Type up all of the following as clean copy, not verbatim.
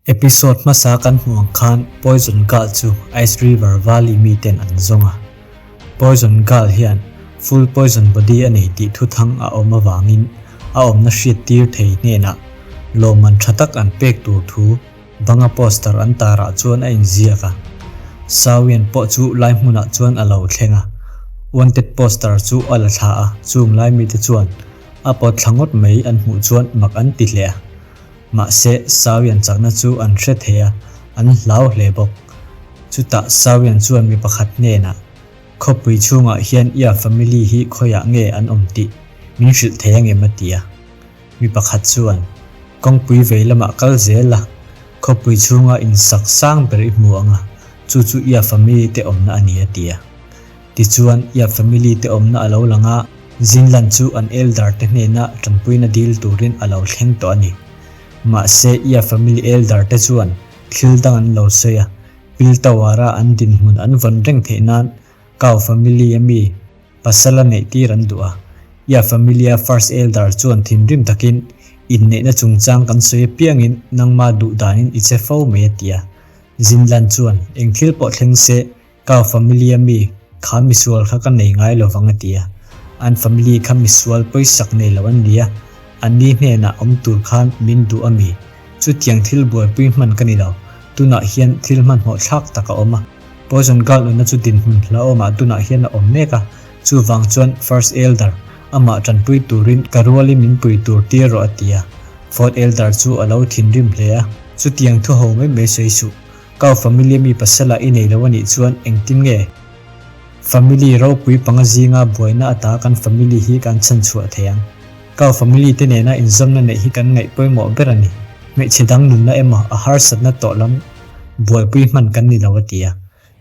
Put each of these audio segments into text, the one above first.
Episode hmasa kan hmuh ang khan Poison Girl chu Ice River Valley miten an zawng a. Poison Girl hian full poison body a nei tih thuthang a awm avangin a awmna hriattir thei hnenah lawmman tha tak an pek tur thu banga poster an tarah chuan a inziak a. Sawian pawh chu lai hmunah chuan a lo thleng a, wanted poster chu a la thla a, chung lai mite chuan a pawt thla ngawt mai an hmuh chuan mak an ti hle a. Mahse, Sawian chakna chu an hre thei a, an hlau hle bawk. Chutah Sawian chuan mi pakhat hnenah, Khawpui chhungah hian ia family hi khawiah nge an awm tih min hrilh thei angem a ti a. Mi pakhat chuan, Kawngpui vei lamah kal zel la, khawpui chhunga insak sang ber i hmu ang a, chu chu ia family te awmna a ni a ti a. Tichuan, Ia family te awmna a lo lang a, Zinlan chu an elder te hnena tanpuina dil turin a lo thleng tawh a ni. Mahse, Ia family elder te chuan thil dang an lo sawi a, Piltawara an dinhmun an vawn reng theih nan Kau family a mi pasal a neih tir an duh a. Ia family a first elder chuan thinrim takin, Inneihna chungchang kan sawi apiangin nangma duh danin i che fo mai a ti a. Zinlan chuan, Eng thil pawh thleng se, Ka family a mi kha misual kha ka nei ngai lovang a ti a, an family kha misual pawisak nei lo an ni a, an ni hnenah awm tur khan min duh a mi? Chutiang thil buaipui hman ka ni lo, tunah hian thil hmanhmawh thlak tak a awm a, Poison Girl nunna chu dinhmun hlauhawmah tunah hian a awm mek a, chuvang chuan First Elder amah tanpui turin ka rualin min pui tur tir rawh a ti a, Fourth Elder chu a lo thinrim hle a, chutiang thu ho mai mai sawi suh. Kau family mi pasala i nei lo anih chuan engtin nge family ropui panga zinga buaina ata kan family hi kan chhan chhuah thei ang? Kau family te nena inzawmna neih hi kan ngaih pawimawh ber a ni. Hmeichhe dang nunna emaw a harsatna tawh lam buaipui hman kan ni lo a ti a.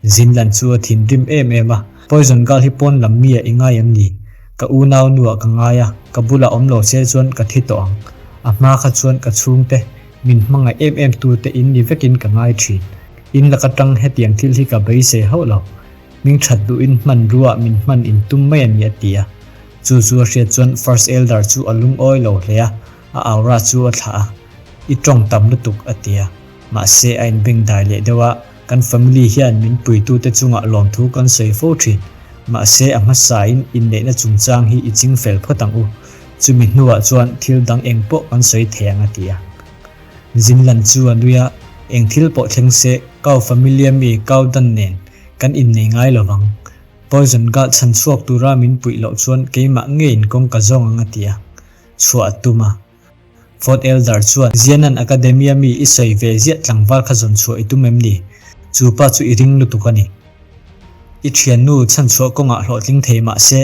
Zinlan chu a thinrim em em a, Poison girl hi pawn lam mi ah i ngai em ni? Ka unau nu ah ka ngai a, ka bulah awm lo se chuan ka thi tawh ang. A hma kha chuan ka chhungte Min hmangaih em em tu te in ni vekin ka ngai thin. In laka tang hetiang thil hi ka beisei hauh lo. Ming that duhin hmanrua min hman in tum mai a ni a ti a. Chu chu a hriat chuan First Elder chu a lungawi lo hle a, a aura chu a thlah a. I tawng tam lutuk a ti a. Mahse a inbengdai leh deuh a, kan family hian min puitute chungah lawmthu kan sawi fo thin. Mahse a hmasain inneihna chungchang hi i ching fel phawt ang u. Chumi hnuah chuan thil dang eng pawh kan sawi thei ang a ti a. Zinlan chu a nui a, Eng thil pawh thleng se, Kau familia mi Kau Dan nen kan innei ngai lo vang. Poison Girl chhan chhuak tura min puih loh chuan keimah ngeiin kawng ka zawng ang a ti a. Chhuah a tum a. Fourth Elder chuan, Zianan Academia mi i sawi ve ziah tlangval kha zawn chhuah i tum em ni? Chu pa chu i ring lutuk a ni. I thiannu chhanchhuah kawngah hlawhtling thei mah se,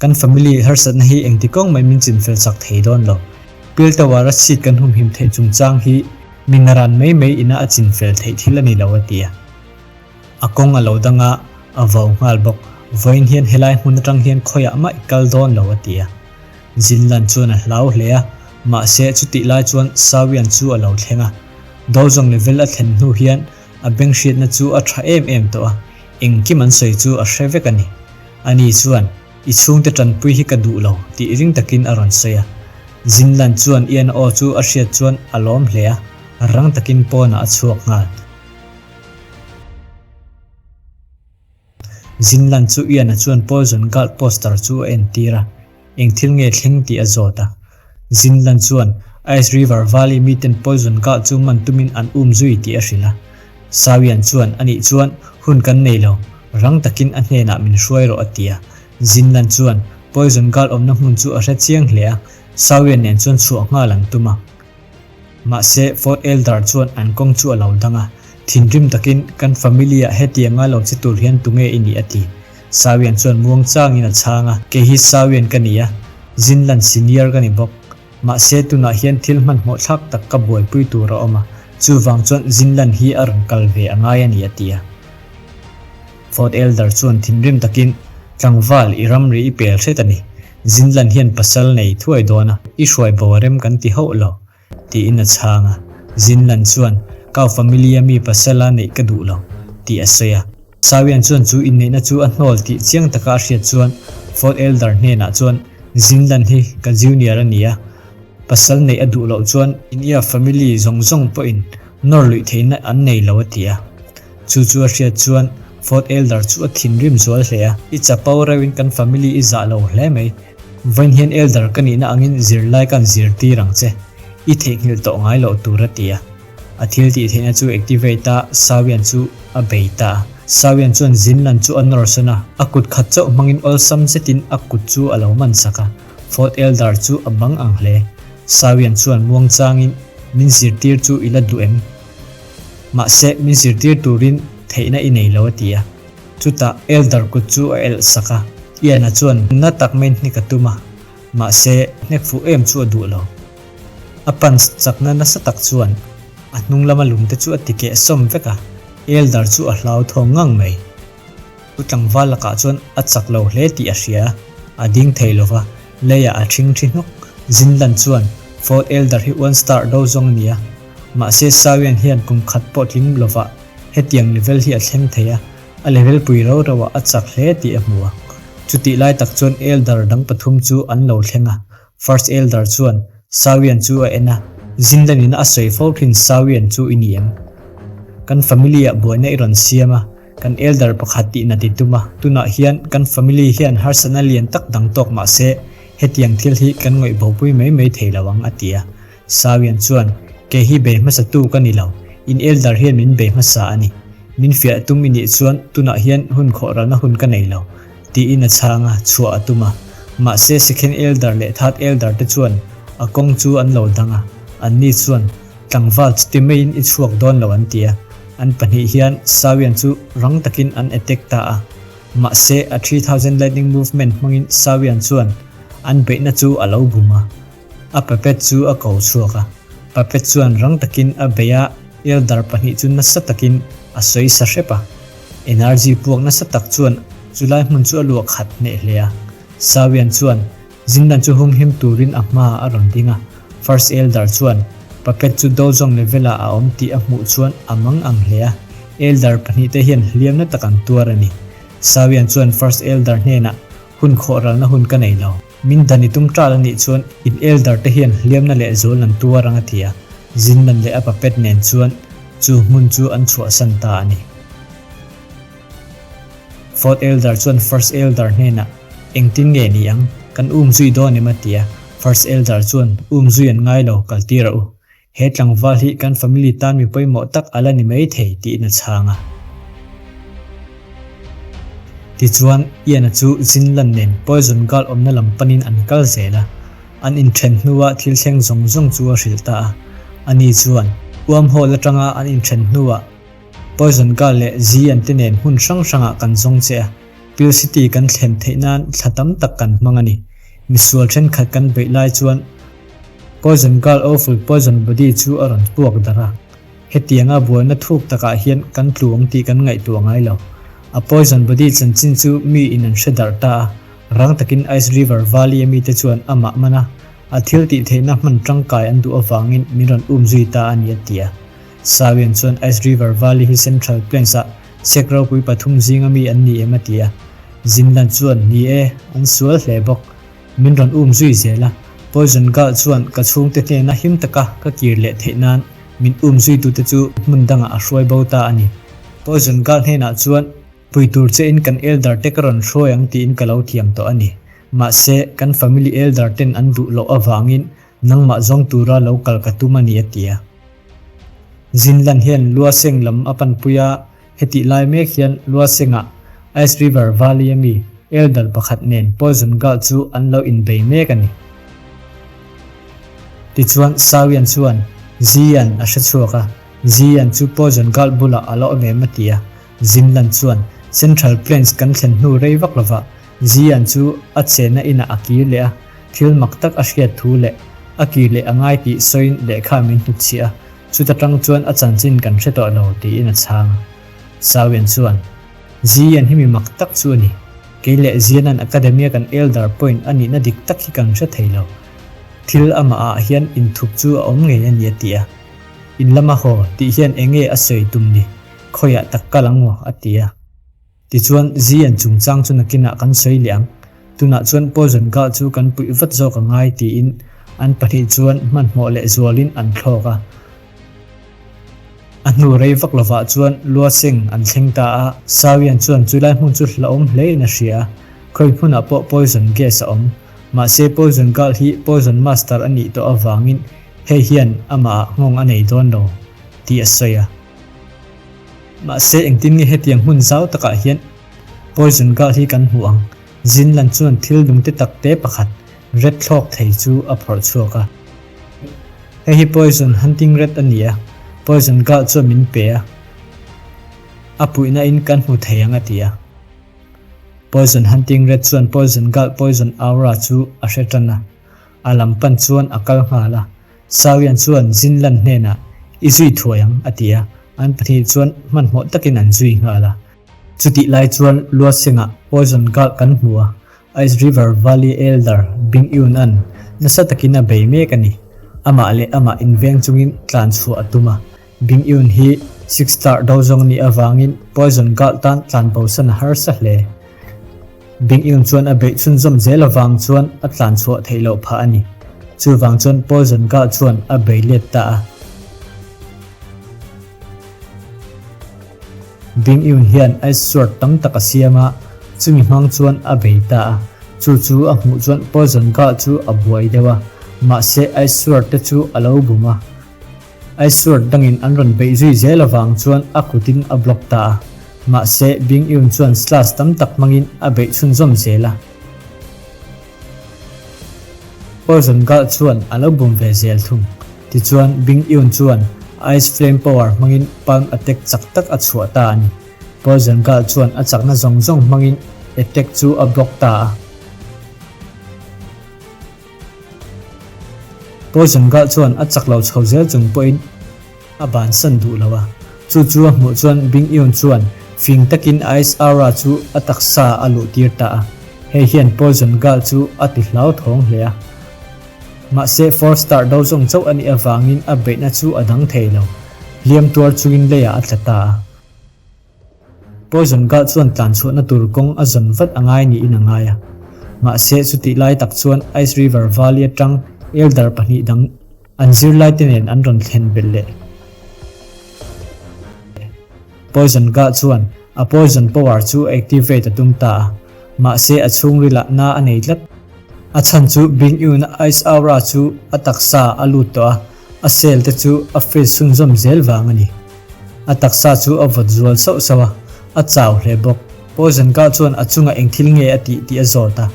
kan family harsatna hi engti kawng mai min chinfel chak thei dawn lo. Piltawara seat kan humhim theih chungchang hi mi naran mai mai ina a chinfel theih thil a ni lo a ti a. A kawng a lo dang a, a vau nghal bawk. Vawiin hian helai hmun atang hian khawiah mah i kal dawn lo a ti a. Zinlan chuan a hlau hle a, mahse chutih lai chuan Sawian chu a lo thleng a. Dozong level a thlen hnu hian A beng hriatna chu a tha em em tawh a, engkim an sawi chu a hre vek a ni. Ani chuan, I chhungte tanpui hi ka duh lo, tih ring takin a rawn sawi a. Zinlan chuan Ian aw chu a hriat chuan a lawm hle a, rang takin pawnah a chhuak nghal. Zinlan chu Ian-a chuan Poison Girl poster chu a entir a, Eng thil nge thleng tih a zawt a. Zinlan chuan Ice River Valley miten Poison Girl chu man tumin an um zui tih a hrilh a. Sawian chuan anih chuan hun kan nei lo, rang takin a hnenah min hruai rawh a ti a. Zinlan chuan Poison Girl awmna hmun chu a hre chiang hle a, Sawian nen chuan chhuah nghal an tum a. Mahse, Fort Elder chuan an kawng chu a lo dang a, thinrim takin, Kan family-ah hetianga lo che tur hian tunge i nih? a ti. Sawian chuan muang changin a chhang a, Kei hi Sawian ka ni a, Zinlan senior ka ni bawk. Mahse, tunah hian thil hmanhmawh thlak tak ka buaipui tur a awm a, chuvang chuan Zinlan hi a rawn kal ve a ngai a ni, a ti a. Fort Elder chuan thinrim takin, Tlangval, i ramri i pel hret a ni. Zinlan hian pasal nei thuai dawn a, i hruai bo a rem kan ti hauh lo, tiin a chhang a. Zinlan chuan, Kau familia mi pasala neih ka duh lo, tih a sawi a. Sawian chuan chu inneihna chu a hnawl tih chiang taka a hriat chuan Fort Elder hnenah chuan, Zinlan hi ka junior a ni a, pasal neih a duh loh chuan Inia family zawng zawng pawhin. Nawr luih theihna an nei lo a ti a. Chu chu a hriat chuan Fourth Elder chu a thinrim zual hle a. I chapo reuhin kan family i zah lo hle mai. Vawiin hian Elder ka nihna angin zirlai kan zirtir ang che. I theihnghilh tawh ngai loh tur a ti a. A thil tih theihna chu activate a, Sawian chu a bei ta a. Sawian chuan Zinlan chu a nawr sawn a, a kut khat chauh hmangin awlsam zetin a kut chu a lo man sak a. Fourth Elder chu a bang ang hle. Sawian chuan muangchangin min zirtir chu i la duh em? Mahse, min zirtir turin theihna i nei lo a ti a. Chutah Elder kut chu a elh sak a. Ian-a chuan na tak mai hnek a tum a, mahse hnek fuh em chu a duh lo. A punch chakna nasa tak chuan a hnung lama lungte chu a ti keh sawm vek a, Elder chu a hlauthawng ngang mai. Chu tlangval lakah chuan a chak lo hle tih a hria a, a ding thei lo va, leiah a ṭhing ṭhi hnawk. Zinlan chuan Fourth Elder hi one star do zawng a ni a, mahse Sawian hian kum khat pawh tling lovah hetiang level hi a thleng thei a, a level pui ro roah a chak hle tih a hmu a. Chutih lai tak chuan Elder dang pathum chu an lo thleng a, First Elder chuan Sawian chu a en a, Zinlanin a sawi fo thin Sawian chu i ni em? Kan family-ah buaina i rawn siam a, Kan elder pakhat tih na ti tum a, tunah hian kan family hian harsatna lian tak dang tawk mah se hetiang thil hi kan ngawih bopui mai mai thei lo ang a ti a. Sawian chuan, Kei hi bei hmasa tu ka ni lo, in elder hian min bei hmasa a ni. Min fiah tum i nih chuan tunah hian hun khawh ralna hun ka nei lo, tiin a chhang a, chhuah a tum a. Mahse second elder leh third elder te chuan a kawng chu an lo dang a, anni chuan, Tlangval chuti maiin i chhuak dawn lo an ti a, an pahnih hian Sawian chu rang takin an attack ta a. Mahse a 3000 lightning movement hmangin Sawian chuan an beihna chu a lo bum a, a puppet chu a ko chhuak a. Puppet chuan rang takin a bei a, Elder pahnih chu nasa takin a sawi sa hrep a. Energy puak nasa tak chuan chulai hmun chu a luah khat hneh hle a. Sawian chuan Zindan chu humhim turin a hma a rawn ding a, First Elder chuan puppet chu dojong level-ah a awm tih a hmuh chuan a mang ang hle a, Elder pahnihte hian hliamna tak an tuar a ni. Sawian chuan First Elder hnenah, Hun khawh ralna hun ka nei lo. Min dan i tum ṭal a nih chuan in Elder te hian hliamna leh zual an tuar ang a ti a, Zindan leh a puppet nen chuan chu hmun chu an chhuahsan ta a ni. Fourth Elder chuan First Elder hnenah, Engtin nge ni ang? Kan um zui dawn em? a ti a. First Elder chuan, Um zui an ngai lo, kal tir a u. He tlangval hi kan family tan mi pawimawh tak a la ni mai thei, tiin a chhang a. Tichuan, Ian-a chu Zinlan nen Poison Girl awmna lam panin an kal zel a. An inthen hnuah thil thleng zawng zawng chu a hrilh ta a. Ani chuan, Wormhole atanga an inthen hnuah, Poison Girl leh Zi an te nen hmun hrang hrangah kan zawng che a, Pure City kan thlen theih nan thla tam tak kan hmang a ni. Misual thenkhat kan beih lai chuan Poison Girl Awful Poison Body chu a rawn puak darh a. Hetianga buaina thuk takah hian kan tlu ang tih kan ngaihtuah ngai lo. A Poison Body chanchin chu mi in an hre darh ta a, rang takin Ice River Valley a mite chuan amah man a, a thil tih theihna hman tangkai an duh avangin min rawn um zui ta a ni a ti a. Sawian chuan Ice River Valley hi Central Plains-ah sek ropui pathum zinga mi an ni em a ti a. Zinlan chuan, Ni e, an sual hle bawk. Min rawn um zui zel a. Poison Girl chuan ka chhungte hnena him taka ka kir leh theih nan min um zuitute chu hmun dangah a hruai bo ta a ni. Poison Girl hnenah chuan, Pui tur chein kan elder te ka rawn hruai ang tiin ka lo thiam tawh a ni. Mahse, kan family elder ten an duh loh avangin Nangmah zawng tura lo kal ka tum a ni a ti a. Zinlan hian Luaseng lam a panpui a, hetih lai mek hian Luasengah Ice River Valley a mi Elder pakhat nen Poison Girl chu an lo inbei mek a ni. Tichuan Sawian chuan Zian a hre chhuak a, Zian chu Poison Girl bulah a la awm em a ti a. Zinlan chuan Central Plains kan thlen hnu rei vak lovah Zian chu a chenna inah a kir leh a, thil mak tak a hriat thu leh a kir leh a ngai tih sawiin lehkha min hnutchhiah a, chuta tang chuan a chanchin kan hre tawh lo tiin a chhang a. Sawian chuan, Zian hi mi mak tak chu a ni. Kei leh Zianan Academia kan elder point a nihna dik tak hi kan hre thei lo. Thil amah ah hian inthup chu a awm ngei a ni a ti a. In lama haw tih hian enge a sawi tum ni? Khawiah tak kal ang maw? a ti a. Tichuan, Zian chungchang chu nakinah kan sawi leh ang. Tunah chuan Poison Girl chu kan puih vat zawk a ngai tiin an pahnih chuan hmanhmawh leh zualin an thlawk a. A hnu rei vak lovah chuan Luaseng an thleng ta a, Sawian chuan chulai hmun chu hlauhawm hlein a hria a, khawi hmunah pawh poison gas a awm. Mahse poison girl hi poison master a nih tawh avangin hei hian amahah nghawng a nei dawn lo tih a sawi a. Mahse engtin nge hetiang hmun zau takah hian poison girl hi kan hmuh ang? Zinlan chuan thil lungte takte pakhat red thlawk thei chu a phawrh chhuak a. Hei hi poison hunting red a ni a, poison girl chuan min pe a, a puihna in kan hmu thei ang a ti a. Poison hunting red chuan poison girl poison aura chu a hre tan a, a lam pan chuan a kal nghal a. Sawian chuan Zinlan hnenah, I zui thuai ang, a ti a, an pahnih chuan hmanhmawh takin an zui nghal a. Chutih lai chuan Luasengah poison girl kan hmu a, Ice River Valley Elder Bing Yun-a'n nasa takin a bei mek a ni. Amah leh amah inveng chungin tlan chhuah a tum a. Bing Yun hi Six Star do zawng nih avangin Poison Girl tan tlan bosan a harsa hle. Bing Yun chuan a beih chhunzawm zel avang chuan a tlan chhuah theih loh phah a ni. Chuvang chuan Poison Girl chuan a bei let ta a. Bing Yun hian ice sword tam tak a siam a, chumi hmang chuan a bei ta a. Chu chu a hmuh chuan Poison Girl chu a buai deuh a, mahse ice sword te chu a lo bum a. Ice sword dangin an rawn beih zui zel avang chuan a kutin a block ta a. Mahse Bing Yun chuan slash tam tak hmangin a beih chhunzawm zel a. Poison Girl chuan a lo bum ve zel thung. Tichuan, Bing Yun chuan Ice Flame Power hmangin Palm Attack chak tak a chhuah ta a ni. Poison Girl chuan a chakna zawng zawng hmangin attack chu a block ta a. Poison Girl chuan a chak lo chho zel chung pawhin a bansan duh lo a. Chu chu a hmuh chuan Bing Yun chuan fing takin Ice Aura chu a taksa a luh tir ta a. Hei hian Poison Girl chu a ti hlauthawng hle a. Mahse Four Star do zawng chauh a nih avangin a beihna chu a dang thei lo. Hliam tuar chungin leiah a tla ta a. Poison Girl chuan tlan chhuahna tur kawng a zawn vat a ngai niin a ngai a. Mahse chutih lai tak chuan Ice River Valley atang Elder pahnih dang An zirlaite nen an rawn thlen belh leh. Poison Gah chuan a poison power chu activate a tum ta a, mahse a chhungrilah na a nei tlat. A chhan chu Bing Yun-a ice aura chu a taksa a lut tawh a, a cell te chu a freeze chhunzawm zel vang a ni. A taksa chu a vawt zual sauh sauh a, a chau hle bawk. Poison Gah chuan a chungah eng thil nge a tih tih a zawt a.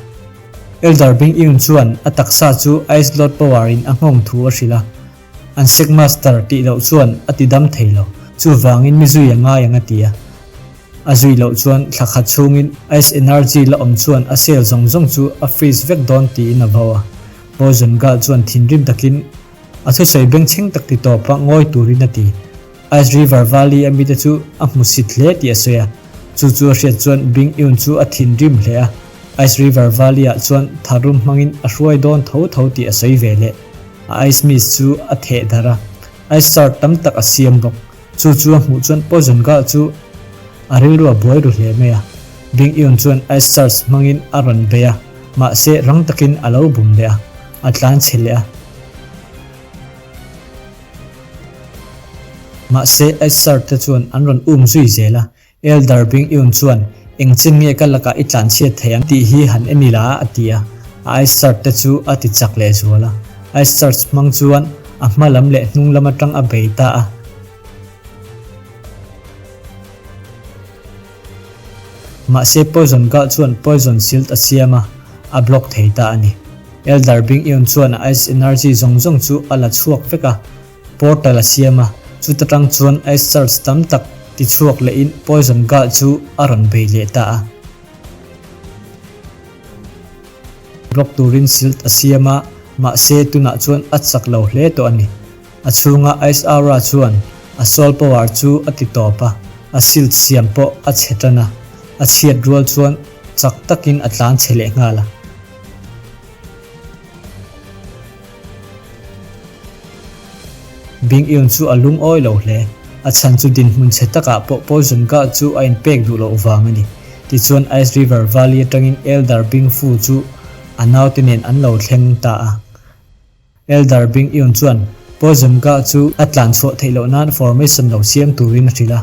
Elder Bing Yun chuan a taksa chu Ice Lord Power in a nghawng thu a hrilh a, an Sect Master tih loh chuan a ti dam thei lo, chuvangin mi zui a ngai ang a ti a. A zui loh chuan thla khat chhungin Ice Energy la awm chuan a cell zawng zawng chu a freeze vek dawn tiin a vau a. Poison Girl chuan thinrim takin a thusawi bengchheng tak ti tawpa ngawi turin a ti. Ice River Valley a mite chu a hmusit hle tih a sawi a, chu chu a hriat chuan Bing Yun chu a thinrim hle a, Ice River Valley ah chuan tharum hmangin a hruai dawn tho tho tih a sawi ve leh. A ice mist chu a theh darh a, ice shard tam tak a siam bawk. Chu chu a hmuh chuan Poison Girl chu a rilru a buai ru hle mai a. Bing Yun chuan ice shards hmangin a rawn bei a, mahse rang takin a lo bum leh a, a tlan chhe leh a. Mahse, Edzard te chuan an rawn um zui zel a, Elder Bing Yun chuan, Eng chin nge ka lakah i tlanchhiat thei ang tih hi han en ila, a ti a. A Edzard te chu a ti chak leh zual a. Edzard hmang chuan a hma lam leh hnung lam atang a bei ta a. Mahse Poison Girl chuan Poison Silt a siam a, a block thei ta a ni. Elder Bing Yun chuan a Ice Energy zawng zawng chu a la chhuak vek a, Portal a siam a, chuta tang chuan Ice Shards tam tak ti chhuak lehin Poison Girl chu a rawn bei leh ta a. Block turin Silt a siam a, mahse tunah chuan a chak lo hle tawh a ni. A chhunga Ice Aura chuan a soul power chu a ti tawp a, a shield siam pawh a chhe tan a, a chhiat rual chuan chak takin a tlan chhe leh nghal a. Bing Yun chu a lungawi lo hle, a chhan chu dinhmun chhe takah pawh Poison Girl chu a inpek duh loh vang a ni. Tichuan Ice River Valley atangin Elder Bing Fu chu a naute nen an lo thleng ta a. Elder Bing Yun chuan Poison Girl chu a tlan chhuah theih loh nan formation lo siam turin a hrilh a.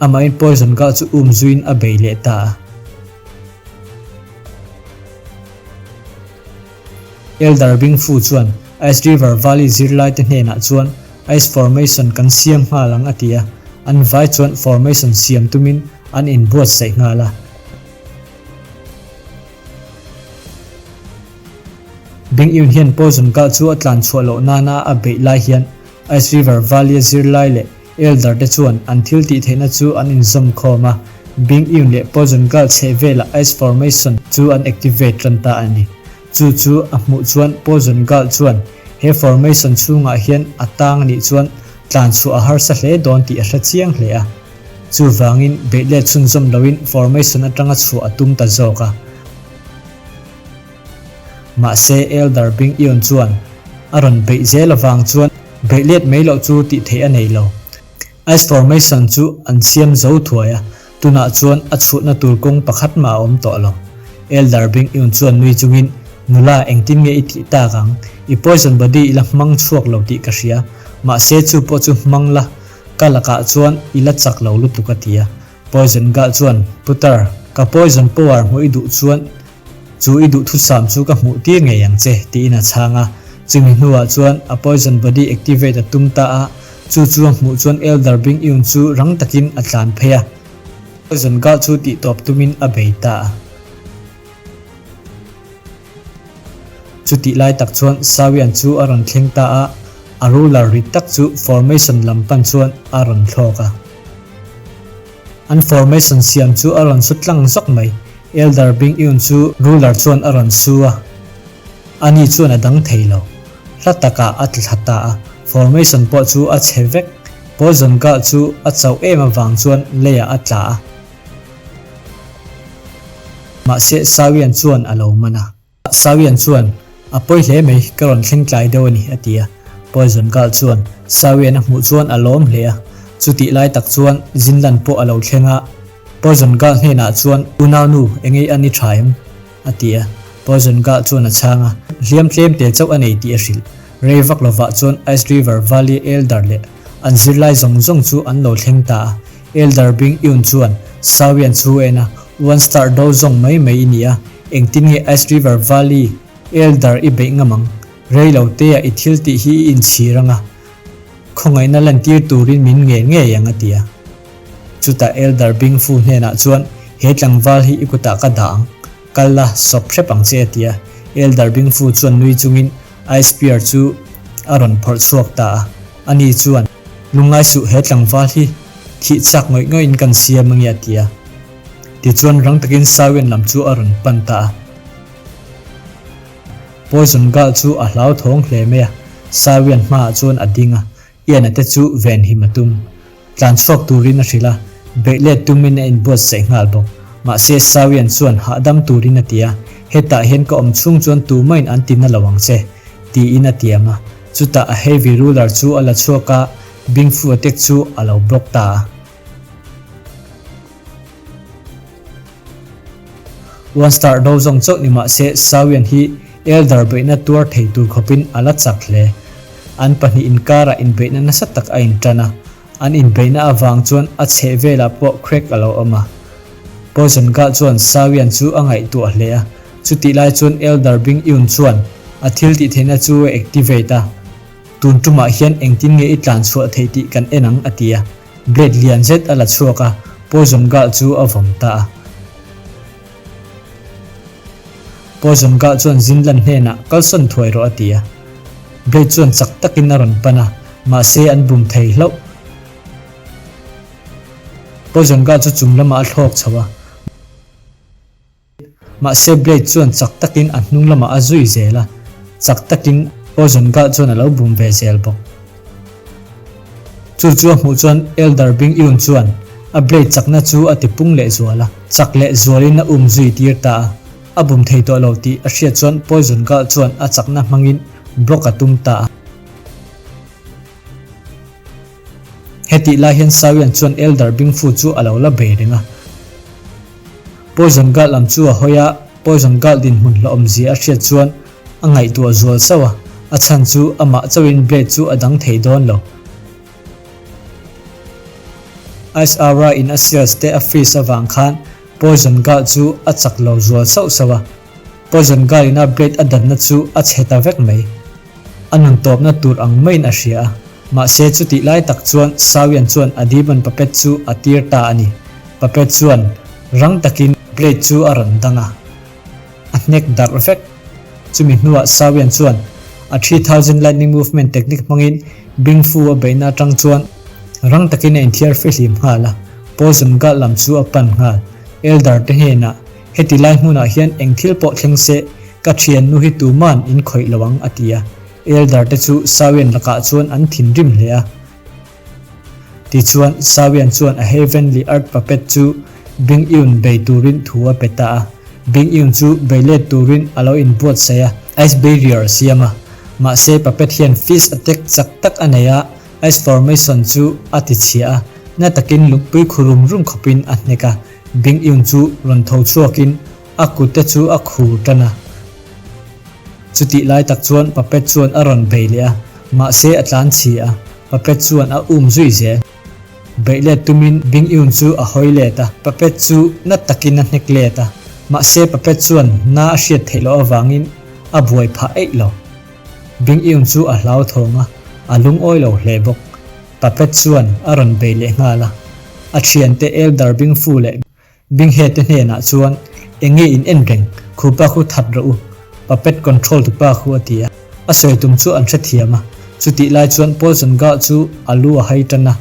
Amahin Poison Girl chu um zuiin a bei leh ta a. Elder Bing Fu chuan Ice River Valley zirlaite hnenah chuan Ice Formation kan siam nghal ang a ti a, an vai chuan formation siam tumin an inbuatsaih nghal a. Bing Yun hian Poison Girl chu a tlan chhuah loh nana a beih lai hian Ice River Valley-a zirlai leh Elder te chuan an thil tih theihna chu an inzawm khawm a, Bing Yun leh Poison Girl chheh velah Ice Formation chu an activate tan ta a ni. Chu chu a hmuh chuan Poison Girl chuan he formation chhungah hian a tang a nih chuan tlan chhuah a harsa hle dawn tih a hre chiang hle a. Chuvangin beihlet chhunzawm loin formation atanga chhuah a tum ta zawk a. Mahse Elder Bing Ion chuan a rawn beih zel avang chuan beihlet mai loh chu tih theih a nei lo. Ice formation chu an siam zo thuai a, tunah chuan a chhuahna tur kawng pakhat mah a awm tawh lo. Elder Bing Ion chuan nui chungin, Nula, engtin nge i tih tak ang? I poison body i la hmang chhuak lo tih ka hria. Mahse chu pawh chu hmang la, ka lakah chuan i la chak lo lutuk a ti a. Poison Girl chuan, Putar, ka poison power hmuh i duh chuan chu i duhthusam chu ka hmuh tir ngei ang che, tiin a chhang a. Chumi hnuah chuan a poison body activate a tum ta a, chu chu a hmuh chuan Elder Bing Yun chu rang takin a tlan phei a. Poison Girl chu tihtawp tumin a bei ta a. Chutih lai tak chuan Sawian chu a rawn thleng ta a, a ruler rit tak chu formation lam pan chuan a rawn thlawk a. An formation siam chu a rawn su tlang zawk mai. Elder Bing Yun chu ruler chuan a rawn su a, ani chuan a dang thei lo. Hla takah a tla thla ta a, formation pawh chu a chhe vek. Poison Girl chu a chauh em avang chuan leiah a tla a. Mahse Sawian chuan a lo man a. Sawian chuan, A pawi hle mai, ka rawn thleng tlai deuh a ni, a ti a. Poison Girl chuan Sawian a hmuh chuan a lawm hle a. Chutih lai tak chuan Zinlan pawh a lo thleng a. Poison Girl hnenah chuan, Unaunu, engei a ni tha em? a ti a. Poison Girl chuan a chhang a, hliam tlem te chauh a nei tih a hrilh. Rei vak lovah chuan Ice River Valley Elder leh an zirlai zawng zawng chu an lo thleng ta a. Elder Bing Yun chuan, Sawian chu en a, One Star do zawng mai mai i ni a, engtin nge Ice River Valley Elder i beih ngam ang? Rei lo te ah i thil tih hi i inchhir ang a, khawngaihna lantir turin min ngen ngei ang a ti a. Chutah Elder Bing Fu hnenah chuan, He tlangval hi i kutah ka dah ang, kal la, sawp hrep ang che a ti a. Elder Bing Fu chuan nui chungin Ice Spear chu a rawn phawrh chhuak ta a. Ani chuan, Lungngai suh he tlangval hi thih chak ngawih ngawih in kan siam ange a ti a. Tichuan rang takin Sawian lam chu a rawn pan ta a. Poison Girl chu a hlauthawng hle mai a, Sawian hmaah chuan a ding a, Ian-a te chu venhim a tum. Tlan chhuak turin a hrilh a, beih let tumin a inbuatsaih nghal bawk. Mahse Sawian chuan hahdam turin a ti a, Hetah hian ka awm chhung chuan tumahin an ti na lo ang che, tiin a tiam a. Chutah a heavy ruler chu a la chhuak a, Bingfu attack chu a lo block ta a. One star do zawng chauh ni mah se Sawian hi Elder beihna tuar thei tur khawpin a la chak hle. An pahnih inkarah inbeihna nasa tak a intan a, an inbeihna avang chuan a chheh velah pawh crack a lo awm a. Poison Girl chuan Sawian chu a ngaihtuah hle a, chutih lai chuan Elder Bing Yun chuan a thil tih theihna chu a activate a, Tun tumah hian engtin nge i tlan chhuah theih tih kan en ang a ti a. Blade lian zet a la chhuak a, Poison Girl chu a vawm ta a. Poison Girl chuan Zinlan hnenah kalsawn thuai rawh a ti a. Blade chuan chak takin a rawn pan a, mahse an bum thei hlauh. Poison Girl chu chung lamah a thlawk chho a. Mahse Blade chuan chak takin a hnung lamah a zui zel a, chak takin Poison Girl chuan a lo bum ve zel bawk. Chu chu a hmuh chuan Elder Bing Yun chuan a Blade chakna chu a ti pung leh zual a, chak leh zualin a um zui tir ta a. A bum thei tawh lo tih a hriat chuan Poison Girl chuan a chakna hmangin block a tum ta a. Hetih lai hian Sawian chuan Elder Bingfu chu a lo la bei reng a. Poison Girl lam chu a hawi a, Poison Girl dinhmun hlawhawmzia a hriat chuan a ngaihtuah zual sauh a. A chhan chu amah chauhin Blade chu a dang thei dawn lo. Ice Aura in a cells te a freeze avang khan Poison Girl chu a chak lo zual sauh sauh a. Poison Girl in a Blade a danna chu a chhe ta vek mai. A nun tawpna tur ang maiin a hria a. Mahse chutih lai tak chuan Sawian chuan a Demon Puppet chu a tir ta a ni. Puppet chuan rang takin Blade chu a rawn dang a. A hnek darh vek. Chumi hnuah Sawian chuan a 3000 Lightning Movement technique hmangin Bing Fu a beihna atang chuan rang takin a inthiar fihlim nghal a, Poison Gulf lam chu a pan nghal. Elder te hnenah, Heti lai hmunah hian eng thil pawh thleng se, ka thiannu hi tuman in khawih lo ang, a ti a. Elder te chu Sawian lakah chuan an thinrim hle a. Tichuan, Sawian chuan a Heavenly Earth Puppet chu Bing Yun bei turin thu a pe ta a. Bing Yun chu bei let turin a lo inbuatsaih a, Ice Barrier a siam a. Mahse, Puppet hian Fist Attack chak tak a nei a, Ice Formation chu a ti chhia a, na takin lungpui khu rum rum khawpin a hnek a. Bing Yun chu rawn tho chhuakin a kut te chu a khur tan a. Chutih lai tak chuan Puppet chuan a rawn bei leh a, mahse a tlan chhi a, Puppet chuan a um zui zel. Beih let tumin Bing Yun chu a hawi let a, Puppet chu na takin a hnek let a, mahse Puppet chuan na a hriat theih loh avangin a buai phah eih lo. Bing Yun chu a hlauthawng a, a lungawi lo hle bawk. Puppet chuan a rawn bei leh nghal a, a thiante Elder Bing Fu leh Binghe te hnenah chuan, Eng nge in en reng? Khu pa khu that rawh u. Puppet control tu pa khu a ti a. A sawi tum chu an hrethiam a. Chutih lai chuan Poison Gah chu a lu a hai tan a.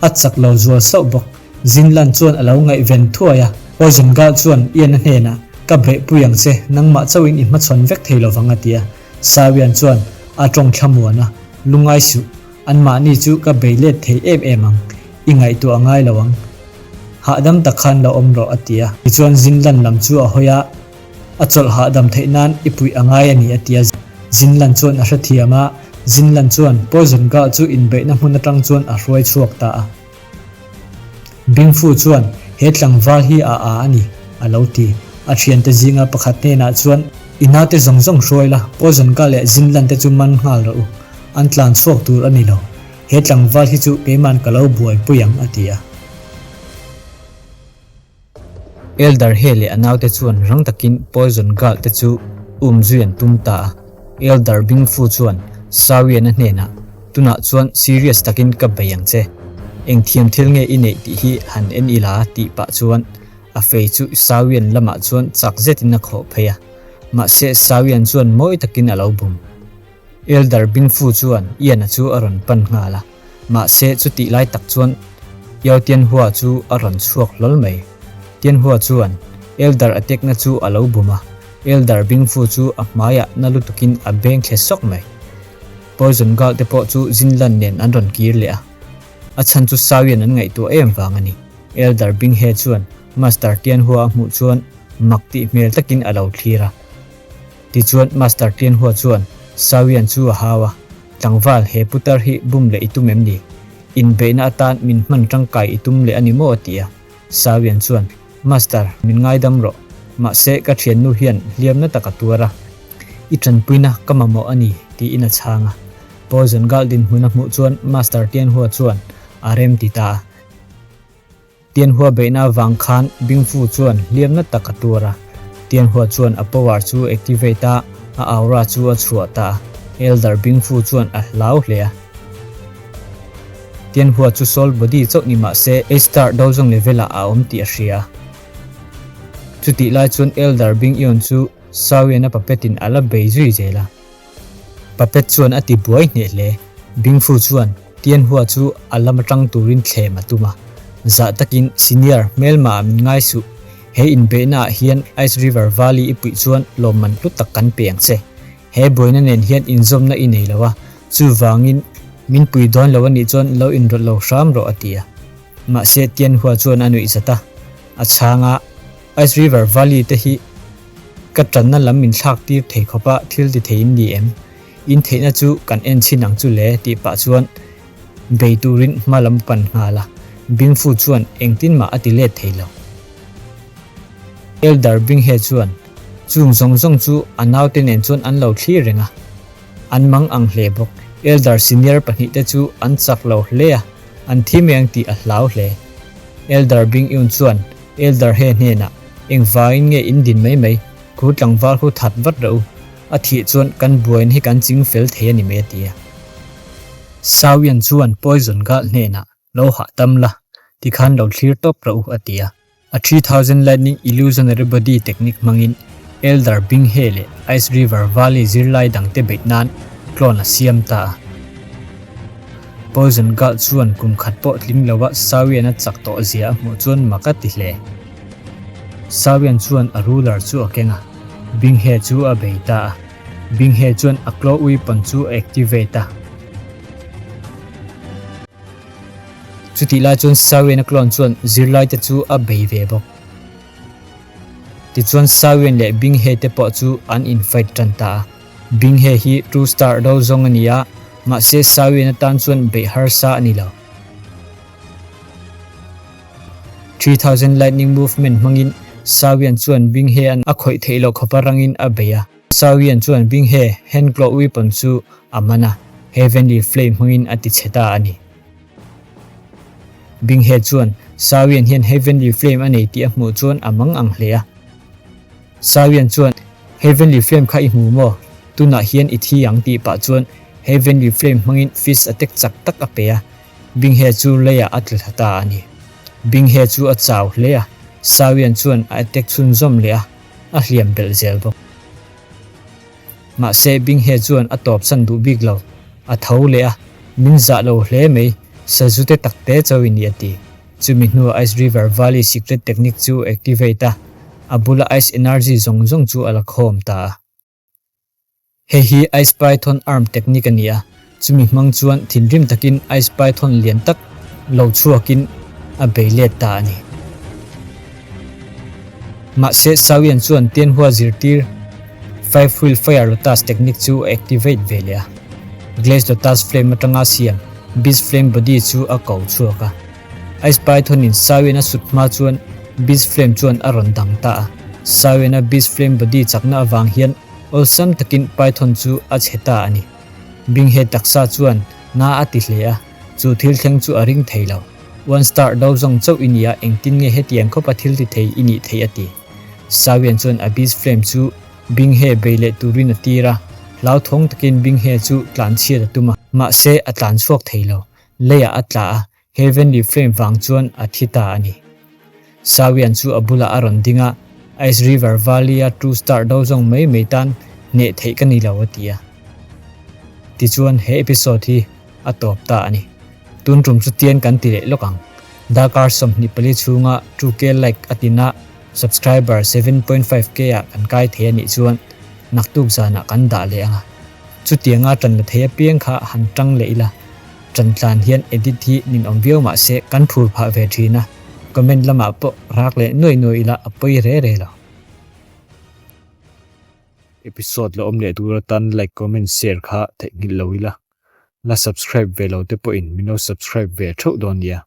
A chak lo zual sauh bawk. Zinlan chuan a lo ngaihven thuai a. Poison Gah chuan Ian-a hnenah, Ka beihpui ang che, nangmah chauhin i hmachhawn vek thei lovang a ti a. Sawian chuan a tawng thlamuan a, Lungai suh. Anmahni chu ka bei let thei em em ang, i ngaihtuah a ngai lo ang. Hahdam tak khan lo awm rawh a ti a. Tichuan Zinlan lam chu a hawi a, a chawlh hahdam theih nan i puih a ngai a ni a ti a. Zinlan chuan a hrethiam a, Zinlan chuan Poison Girl chu inbeihna hmun atang chuan a hruai chhuak ta a. Bingfu chuan, He tlangval hi a a a ni, a lo ti. A thiante zinga pakhat hnenah chuan, I naute zawng zawng hruai la, Poison-ka leh Zinlan te chu man nghal rawh u. An tlan chhuak tur a ni lo. He tlangval hi chu keiman ka lo buaipui ang, a ti a. Elder He leh a naute chuan rang takin Poison Girl te chu um zui an tum ta a. Elder Bing Fu chuan Sawian a hnenah, Tunah chuan serious takin ka bei ang che. Eng thiam thil nge i neih tih hi han en ila tih pah chuan a fei chu Sawian lamah chuan chak zetin a khawh phei a. Mahse Sawian chuan mawi takin a lo bum. Elder Bingfu chuan Ian-a chu a rawn pan nghal a, mahse chutih lai tak chuan Yao Tianhua chu a rawn chhuak hlawl mai. Tianhua chuan Elder a tekna chu a lo bum a, Elder Bingfu chu a hmaiah na lutukin a beng thle sawk mai. Poison Girl te pawh chu Jinlan nen an rawn kir leh a, a chhan chu Sawian an ngaihtuah em vang a ni. Elder Binghe chuan Master Tianhua a hmuh chuan mak tih hmel takin a lo thlir a. Tichuan Master Tianhua chuan Sawian chu a hau a, Tlangval, he putar hi bum leh i tum em ni? Inbeihna atan min hman tangkai i tum leh a ni maw? a ti a. Sawian chuan, Master, min ngaidam rawh. Mahse, ka thiannu hian hliamna tak a tuar a. I tanpuina ka mamawh a ni, tiin a chhang a. Poison Girl dinhmun a hmuh chuan Master Tianhua chuan a rem ti ta a. Tianhua beihna avang khan Bingfu chuan hliamna tak a tuar a. Tianhua chuan a power chu activate a, a aura chu a chhuah ta a. Elder Bingfu chuan a hlau hle a. Tianhua chu soul body chauh ni mah se A-star dozong level ah a awm tih a hria. Chutih lai chuan Elder Bing Ion chu Sawian a puppet in a la bei zui zel a. Puppet chuan a ti buai hneh hle. Bingfu chuan Tianhua chu a lam atang turin thlem a tum a. Zah takin Senior hmelma ah min ngai suh. He inbeihna ah hian Ice River Valley i puih chuan lawmman hlu tak kan pe ang che. He buaina nen hian inzawmna i nei lo a, chuvangin min pui dawn lo anih chuan lo inrawlh lo hram rawh a ti a. Mahse Tianhua chuan a nuih zat a. A chhang a, Ice River Valley te hi Ka tanna lam min thlak tir thei khawp a thil ti thei in ni em? In theihna chu kan en chhin ang chu le tih pah chuan bei turin hma lam pan nghal a, Bingfu chuan engtin mah a ti let thei lo. Elder Binghe chuan chung zawng zawng chu a naute nen chuan an lo thlir reng a. An mang ang hle bawk. Elder senior pahnihte chu an chak lo hle a, an thi mai ang tih a hlau hle. Elder Bing Yun chuan Elder He hnenah, Engvangin nge in din mai mai? Khu tlangval khu that vat reuh u. A thih chuan kan buaina hi kan ching fel thei a ni mai a ti a. Sawian chuan Poison Girl hnenah, Lo hahdam la, tikhan lo thlir tawp rawh u a ti a. A 3000 Lightning Illusionary Body technique hmangin Elder Bing He leh Ice River Valley zirlai dangte beih nan clone a siam ta a. Poison Girl chuan kum khat pawh tling lova Sawian a chak tawh zia a hmuh chuan mak a ti hle. Sawian chuan a ruler chu a keng a, Bing He chu a bei ta a. Bing He chuan a claw weapon chu a activate a. Chutih lai chuan Sawian-a clone chuan zirlaite chu a bei ve bawk. Tichuan Sawian leh Binghe te pawh chu an in-fight tan ta a. Binghe hi two star do zawng a ni a, mahse Sawian atan chuan beih harsa a ni lo. 3000 Lightning Movement hmangin Sawian chuan Binghe-a'n a khawih theih loh khawpa rangin a bei a. Sawian chuan Binghe hand claw weapon chu a man a, Heavenly Flame hmangin a ti chhe ta a ni. Binghe chuan Sawian hian Heavenly Flame a nei tih a hmuh chuan a mang ang hle a. Sawian chuan, Heavenly Flame kha i hmu maw? Tunah hian i thi ang tih pah chuan Heavenly Flame hmangin fist attack chak tak a pe a, Binghe chu leiah a tlu thla ta a ni. Binghe chu a chau hle a, Sawian chuan a attack chhunzawm leh a, a hliam belh zel bawk. Mahse, Binghe chuan a tawpsan duh bik lo. A tho leh a, Min zah lo hle mai, sazu te tak te chauh i ni a ti. Chumi hnuah Ice River Valley secret technique chu activate a, a bula ice energy zawng zawng chu a la khawm ta a. Hei hi Ice Python arm technique a ni a, chumi hmang chuan thinrim takin Ice Python lian tak lo chhuakin a bei let ta a ni. Mahse, Sawian chuan Tianhua zirtir Five Wheel Fire Lotus technique chu a activate ve leh a. Glaze Lotus Flame atanga siam Beast Flame Body chu a ko chhuak a. Ice Python in Sawian a sut hma chuan Beast Flame chuan a rawn dang ta a. Sawian a Beast Flame Body chakna avang hian awlsam takin Python chu a chhe ta a ni. Binghe taksa chuan na a ti hle a, chu thil thleng chu a ring thei lo. One star do zawng chauh i nia engtin nge hetiang khawpa thil ti thei i nih theih a ti. Sawian chuan a beast flame chu Binghe bei leh turin a tir a, hlauthawng takin Binghe chu tlan chhiat a tum a, mahse a tlan chhuak thei lo, leiah a tla a, Heavenly flame vang chuan a thi ta a ni. Sawian chu a bulah a rawn ding a, Ice River Valley a two star do zawng mai mai tan hneh theih ka ni lo a ti a. Tichuan he episode hi a tawp ta a ni. Tun tum chu tian kan ti leh lawk ang. Darkar 24 chhunga 2K like a tin a, subscriber 7.5K ah kan kai thei a nih chuan naktuk zanah kan dah leh ang a. Chutianga tan la thei apiang kha han tang leh ila. Tan tlan hian edit hi ninawm viau mah se kan phur phah ve thin a, comment lamah pawh rak leh nuai nuai ila a pawi re re lo. Episode la awm leh tur atan like comment share kha theihnghilh lo ila. La subscribe ve lo te pawhin min lo subscribe ve theuh dawn nia.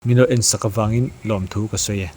Min lo en sak avangin lawmthu ka sawi e.